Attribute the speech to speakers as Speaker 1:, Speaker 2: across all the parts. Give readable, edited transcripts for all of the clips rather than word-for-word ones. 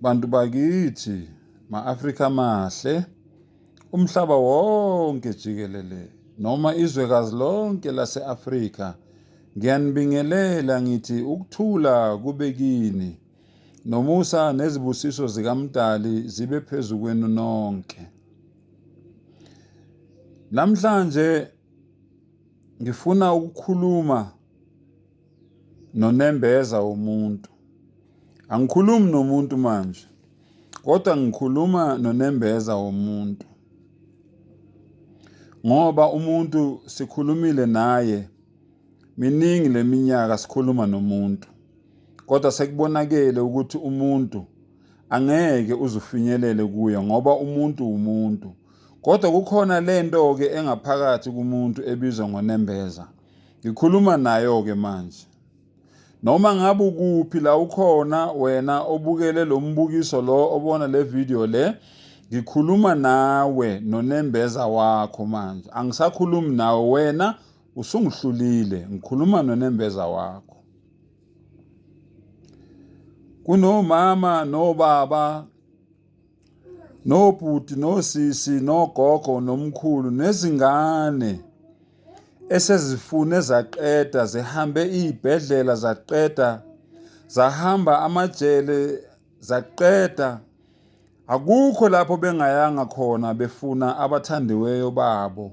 Speaker 1: Bantu bakithi, ma-Afrika amahle, umhlaba wonke jikelele noma izwekazi lonke lase-Afrika, ngiyanibingelela ngithi ukuthula kube kini nomusa nezibusiso zikaMdali zibe phezu kwenu nonke. Namhlanje ngifuna ukukhuluma nonembeza womuntu. Angikhulumi nomuntu manje, kodwa ngikhuluma nonembeza womuntu. Ngoba umuntu sikhulumile naye miningi leminyaka sikhuluma nomuntu. Kodwa sekubonakele ukuthi umuntu angeke uzufinyelele kuye ngoba umuntu umuntu. Kodwa kukhona lento ke engaphakathi kumuntu ebizwa ngonembeza. Ngikhuluma nayo-ke manje. Noma ngabe ukuphi la ukhona wena obukele lo mbukiso lo obona le video le, ngikhuluma nawe nonembeza wakho manje. Angisakhulumi nawe wena usungihlulile, ngikhuluma nonembeza wakho. Kunomama nobaba nobhuti nosisi nogogo nomkhulu nezingane esezifune zaqeda zihambe iy'bhedlela zaqeda zahamba amajele zaqeda akukho lapho bengayanga khona befuna abathandiweyo babo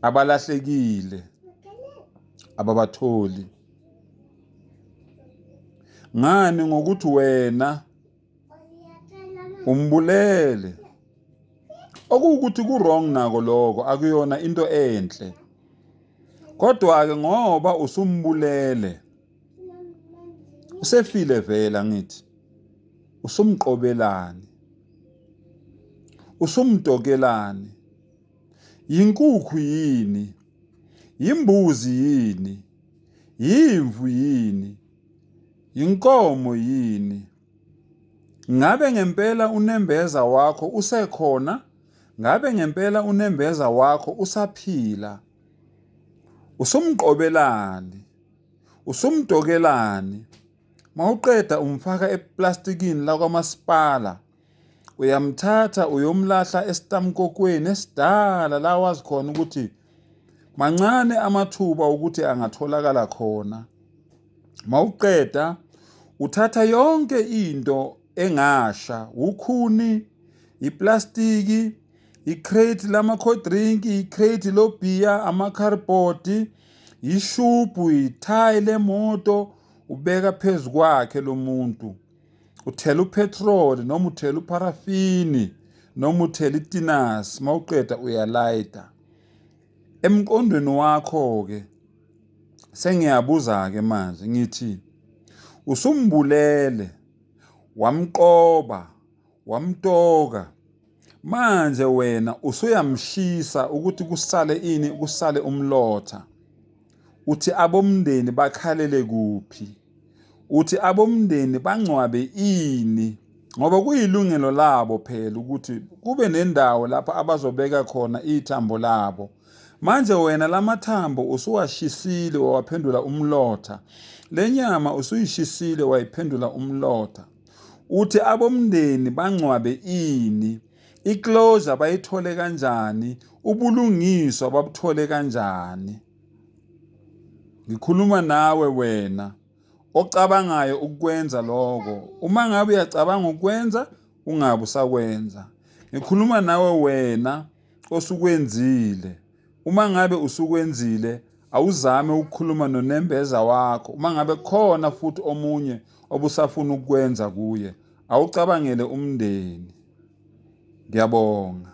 Speaker 1: abalahlekile ababatholi ngani ngokuthi wena umbulele okuwukuthi ku-wrong nako lokho akuyona into enhle kodwa-ke ngoba usumbulele usefile vele angithi usumqobelani usumtokelani yinkukhu yini yimbuzi yini yimvu yini Yinkomo yini? Ngabe ngempela unembeza wakho usekhona? Ngabe ngempela unembeza wakho usaphila? Usumqobelani? Usumdokelani? Mawuqeda umfaka eplastikini lakwamasipala. Uyamthatha uyomlahla esitamkokweni esidala la wazi khona ukuthi mancane amathuba ukuthi angatholakala khona. Mawuqeda uthatha yonke into engasha, ukhuni, iplastiki, icrate lama-cold drink, icrate lobhiya, amakharibhodi, ishubhu, ithayi lemoto, ubeka phezu kwakhe lo muntu. Uthela upetroli noma uthela upharafini noma uthela itinasi, mawuqeda uyalayita. Emqondweni wakho-ke sengiyabuza-ke manje ngithi usumbulele wamqoba wamtoka manje wena usuyamshisa ukuthi kusale ini kusale umlotha uthi abomndeni bakhalele kuphi uthi abomndeni bangcwabe ini ngoba kuyilungelo labo phela ukuthi kube nendawo lapho abazobeka khona ithambo labo manje wena lamathambo usuwashisile wawaphendula umlotha lenyama usuyishisile wayiphendula umlotha uthi abomndeni bangcwabe ini iclosure bayithole kanjani ubulungiswa babuthole kanjani ngikhuluma nawe wena ocabangayo ukukwenza lokho uma ngabe uyacabanga ukwenza ungabe usakwenza ngikhuluma nawe wena osukwenzile uma ngabe usukwenzile awuzame ukukhuluma nonembeza wakho uma ngabe khona futhi omunye obusafuna ukukwenza kuye awucabangele umndeni ngiyabonga.